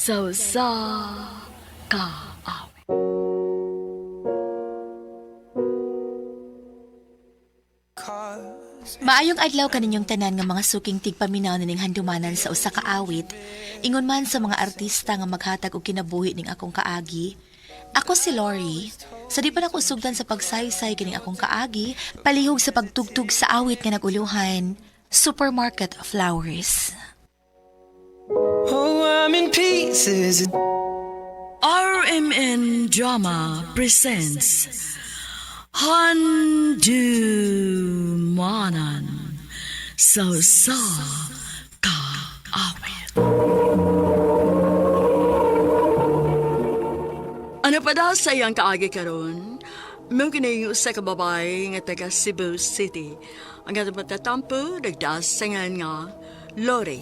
Sa usa ka awit. Maayong adlaw kaninyong tanan nga mga suking tigpaminaw nining handumanan sa usa ka awit. Ingon man sa mga artista nga maghatag og kinabuhi ning akong kaagi. Ako si Lori. Sa di pa nako sugdan sa pagsaysay kining akong kaagi, palihog sa pagtugtog sa awit nga naguluhan, Supermarket Flowers. Oh, I'm in pieces. RMN Drama presents Handumanan sa usa ka awit. Ano pa daw sa iyang kaagi karon? Mao kini usa ka babae nga taga Cebu City. Ang atong matatampo nagdaas sa ngalan nga Lori.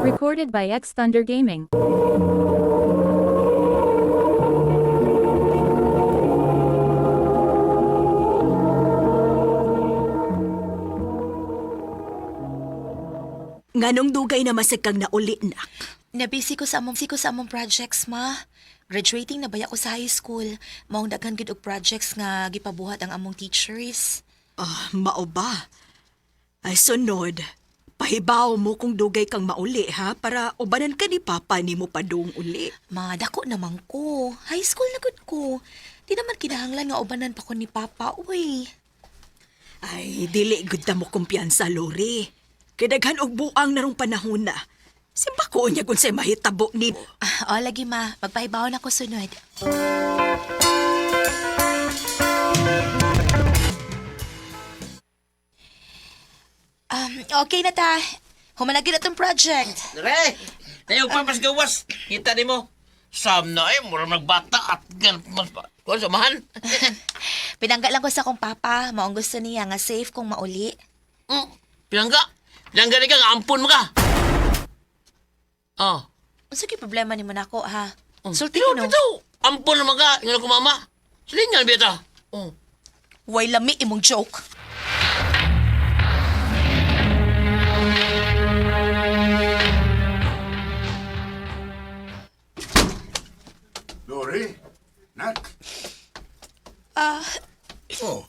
Recorded by X Thunder Gaming. Nganong dugay na masag kang nauli, nak? Nabisi ko sa among projects, ma. Graduating na baya ko sa high school. Maong daghan gid og projects nga gipabuhat ang among teachers. Ah, mao ba? Ay, sunod. Pahibaw mo kung dugay kang mauli, ha? Para ubanan ka ni Papa ni mo padung uli. Ma, dako naman ko. High school na gud ko. Di naman kinahanglan nga ubanan pa ko ni Papa, uy. Ay, dili gud na mo kumpiyansa, Lori. Kay daghan og buang narong panahon na. Simba ko niya kung sa'y mahitabo ni... Ah, oh, lagi ma, magpahibaw na ko sunod. Okay na ta. Humanagin na tong project. Re, tayo pa mas gawas. Kita ni mo. Sam na eh, mura nagbata at gan mas pa. Kuan samahan. Pinangga lang ko sa akong papa. Maong gusto niya nga safe kung mauli. Pinangga. Pinangga ni ka, nga ampun mo ka. Oh. Unsa kay problema nimo nako ha? Oh. Sulti ko Pero no. bitaw, ampun naman ka. Ingon ko mama. Silingan bita. Oh. Way lami imong joke. Lori? Nak? Ah, Oh.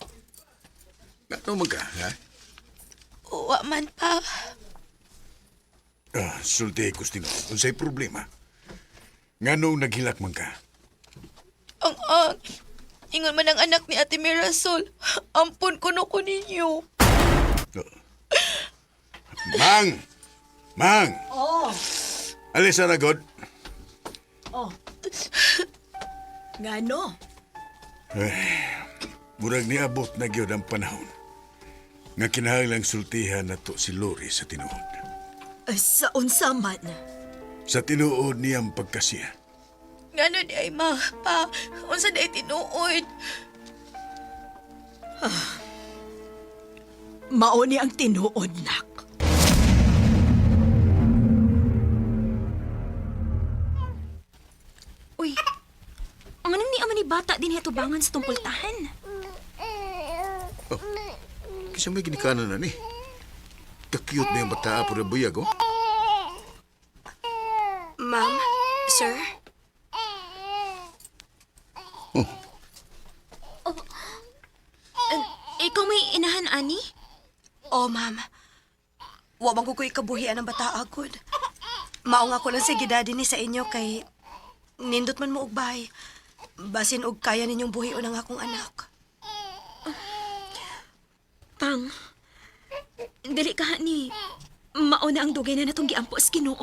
Nato man ka, ha? wa man pa. Ah, sulti ko Tino. Unsay problema? Nganong naghilak man ka? Ang ang ingon man ang anak ni Ate Mirasol. Ampon ko no ko ninyo. Oh. Mang! Mang! Oh, Alis na ragod. oh. Ngano? Murag niabot na gyud ang panahon. Nga kinahanglang sultihan nato si Lori sa tinuod. Ay, sa unsa man. Sa tinuod niyang pagkasiya. Ngano di ay ma, pa, unsa di ay tinuod. Mao ni ang tinuod, nak. Uy, ang anong ni ama ni bata din hatubangan sa tungkultahan? Kisa may ginikanan na ni. Ka-cute na yung bata pero buyag, oh. Ma'am, sir? Oh. Oh. Ikaw may inahan, ani? Oh, ma'am. Wa man ko ko'y kabuhian ang bata agod. Mao nga ko lang sa gidadi ni sa inyo kay nindot man mo og bahay. Basin og kaya ninyong buhion ang akong anak. Pang, dali ka, ni. Mauna ang dugay na natong giampo sa Ginoo.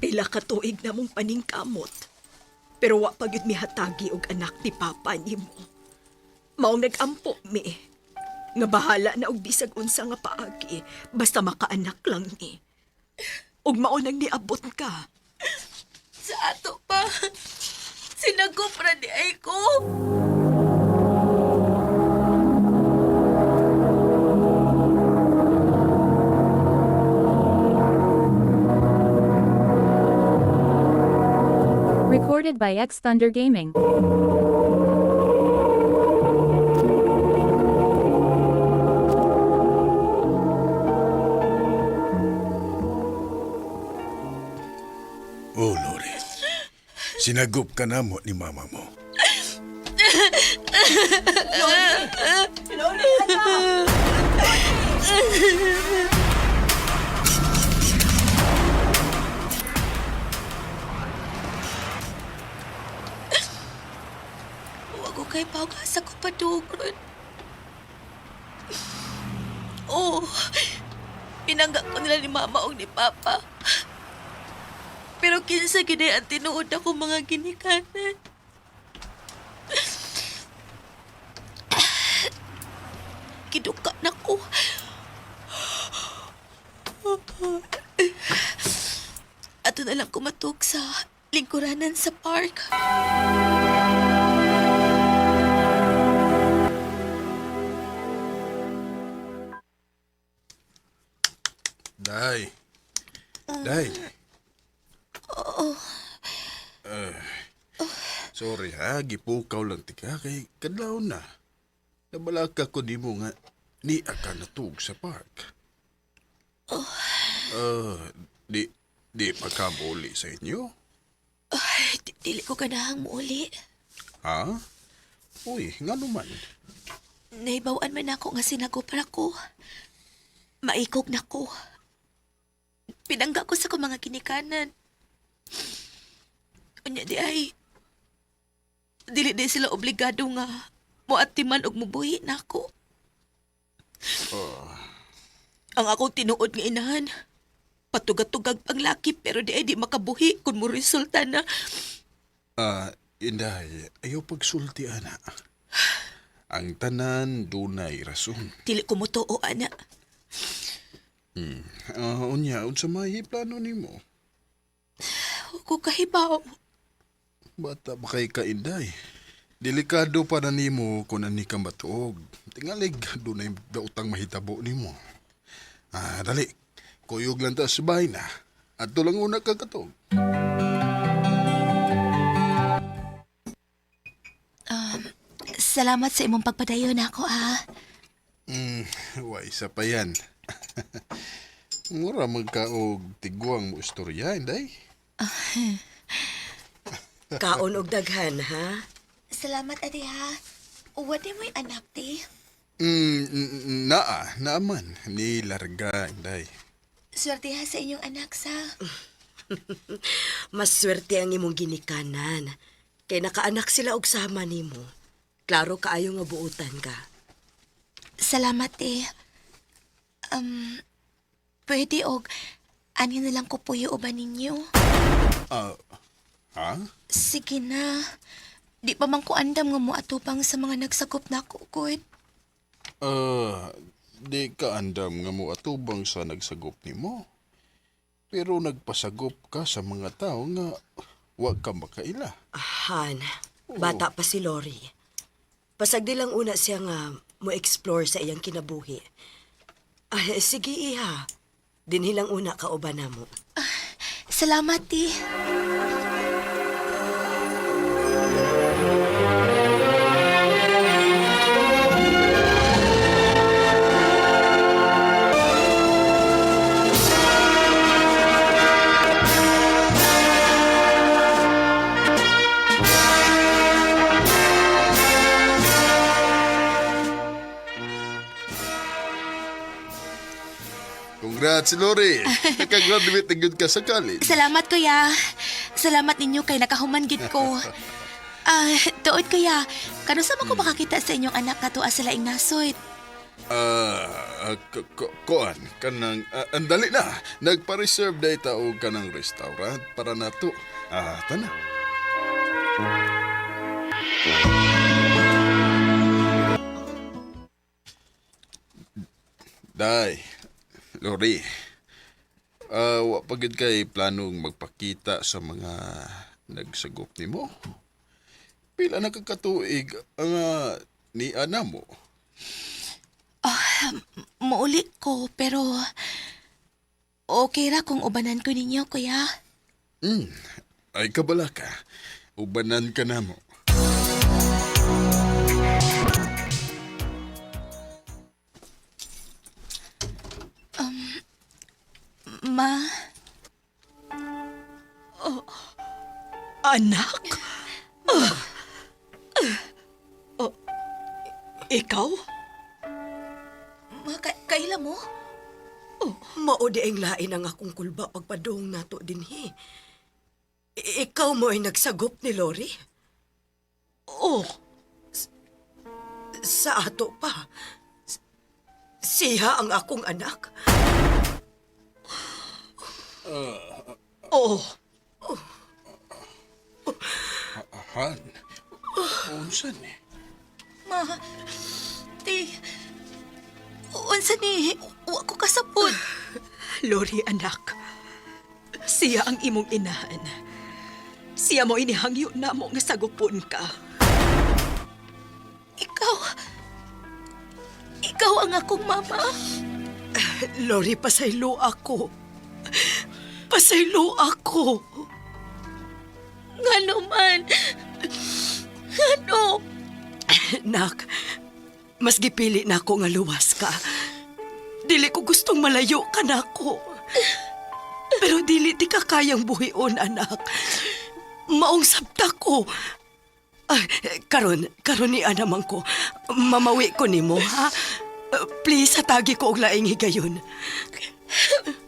Pila ka tuig na mong paningkamot. Pero wa pa gyud mihatagi og anak ni Papa nimo. Maong nagampo mi. Nga bahala na og bisag unsa nga paagi, basta makaanak lang ni. Ug mao nang niabot ka. Sa ato pa. Sinagop ra di ay ko. by X Thunder Gaming. Oh, Lori. Sinagup ka na mo ni mama mo. Wa ko kay pag-asa ko padugron. Oh, pinangga ko nila ni mama o ni papa. Pero kinsa gid ang tinuod ako mga ginikanan. Kiduka na ko. Ato na lang kumatug sa lingkuranan sa park. Day. Day. Oo. Sorry ha, gipukaw lang tika kay kadlaw na. Nabalaka ko nimo nga ni ka natug sa park. Oh. Di di pa ka muli sa inyo? Ay, dili ko ganahang muuli. Ha? Uy, nga naman. Naibawan man ako nga sinagopar ako. Maikog na ko. Pinangga ko sa kong mga ginikanan. Unya di ay, dili di sila obligado nga moatiman og mubuhi na ako. Ang akong tinuod nga inahan, patugatugag pang laki pero di ay di makabuhi kung mo resulta na. Ah, Inday, ayaw pagsulti ana. Ang tanan dunay rason. Dili ko motoo, ana. Ah, unya, unsa may plano nimo? Ko kahibaw. Bata pa kay kainday. Delikado pa na nimo kung ani ka matuog. Tingalig, dunay daotang mahitabo nimo. Ah, dali. Kuyog lang ta sa bahay na. Adto lang una ka katog. Salamat sa imong pagpadayon ako, ah. Wa isa pa yan. Mura magkaog tigwang mo istorya, inday. Kaon og daghan, ha? Salamat, ate, ha. Uwa di mo'y anak, ti. Naa, naaman. Ni larga, inday. Swerte ha sa inyong anak, sa. Mas swerte ang imong ginikanan. Kay nakaanak sila og sama nimo. Klaro kaayo nga buutan ka. Salamat, ti. Pwede og ano na lang ko puyo ba ninyo? Ah, ha? Sige na. Di pa man ko andam nga mo atupang sa mga nagsakop na ako, good. Ah, di ka andam nga mo atubang sa nagsagop nimo. Pero nagpasagop ka sa mga tao nga wa ka makaila. Han, bata pa si Lori. Pasagdi lang una siya nga mo explore sa iyang kinabuhi. Ay, sige iha. Dinhi lang una ka uban namo. Salamat, ti. Congrats, Lori. Nakagraduate na gyud ka sa college. Salamat, kuya. Salamat ninyo kay nakahuman gid ko. Ah, tuod kuya, kanusa man ko makakita sa inyong anak nga tuwa sa laing nasod? Ah, kuan kanang andali na. Nagpa-reserve day ta og kanang restaurant para nato. Ah, tana. Day, Lori. Ah, wa pa gyud kay planong magpakita sa mga nagsagop nimo. Pila na ka katuig ang ni ana mo? Muuli ko, pero okay ra kung ubanan ko ninyo, kuya. Ay, kabala ka. Ubanan ka na mo. Ma, Anak? Oh, ikaw? ma kaila mo? Mao di ang lain ang akong kulba pagpadong nato dinhi. Ikaw mo ay nagsagop ni Lori? Oh, Sa ato pa. Siya ang akong anak. oh. Han, unsa ni? Ma, ti, unsa ni, wa ko kasabot. Lori, anak. Siya ang imong inahan. Siya mo inihangyo na mo nga sagupon ka. Ikaw, ikaw ang akong mama. Lori, pasaylo ako. Pasaylo ako. Ngano man? Ngano? Nak, mas gipili na ako nga luwas ka. Dili ko gustong malayo ka na ako. Pero dili di ka kayang buhion, anak. Maong sabta ko. Ay, karon, karon ni anamang ko. Mamawi ko nimo, ha? Please, hatagi ko og laing higayon.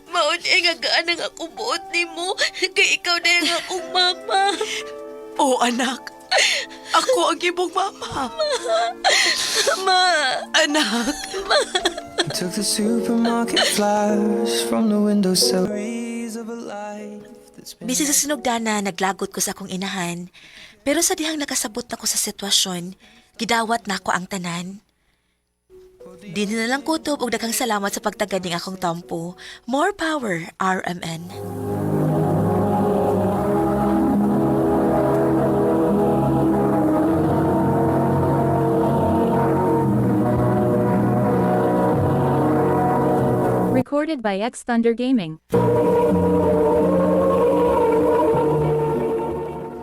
Mao ni nga gaan ang akong buot nimo kay ikaw na ang akong mama. Oh, anak. Ako ang imong mama. Ma, Anak. Took the supermarket flowers from the windowsill. Breeze of a life that's been Bisan sa sinugdana, naglagot ko sa akong inahan. Pero sa dihang nakasabot na ko sa sitwasyon, gidawat na ako ang tanan. Di na lang kutob og daghang salamat sa pagtagad ning akong tampo. More power, RMN. Recorded by X Thunder Gaming.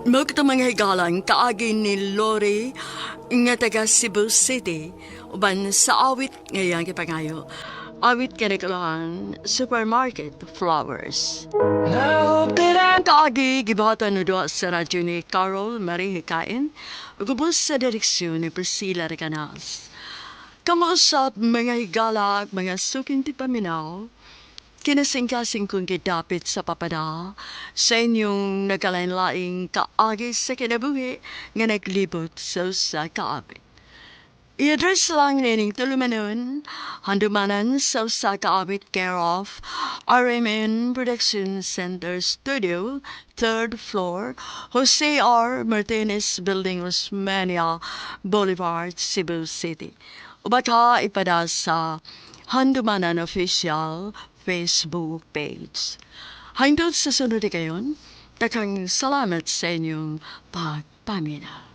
Mao kita mga higalan kaagi ni Lori nga taga Cebu City uban sa awit ngayang gipangayo. Awit kanikilahan Supermarket Flowers. I hope that I Ang kaagi gibuhatan no duha sa radyo ni Carol Marie Hikain ug ubos sa direksyon ni Priscilla Recanas. Kamuusap mga higala ug mga suking tipaminaw, kinasingkasing kong gidapit sa papada sa inyong nagkalain-laing kaagi sa kinabuhi nga naglibot sa usa ka awit. I-address lang nining tulumanon, handumanan sa usa ka awit care of RMN Production Center Studio, 3rd floor, Jose R. Martinez Building, Osmania Boulevard, Cebu City. O baka ipada sa Handumanan Official Facebook page. Hangtod sa sunod kayon, daghang salamat sa inyong pagpaminaw.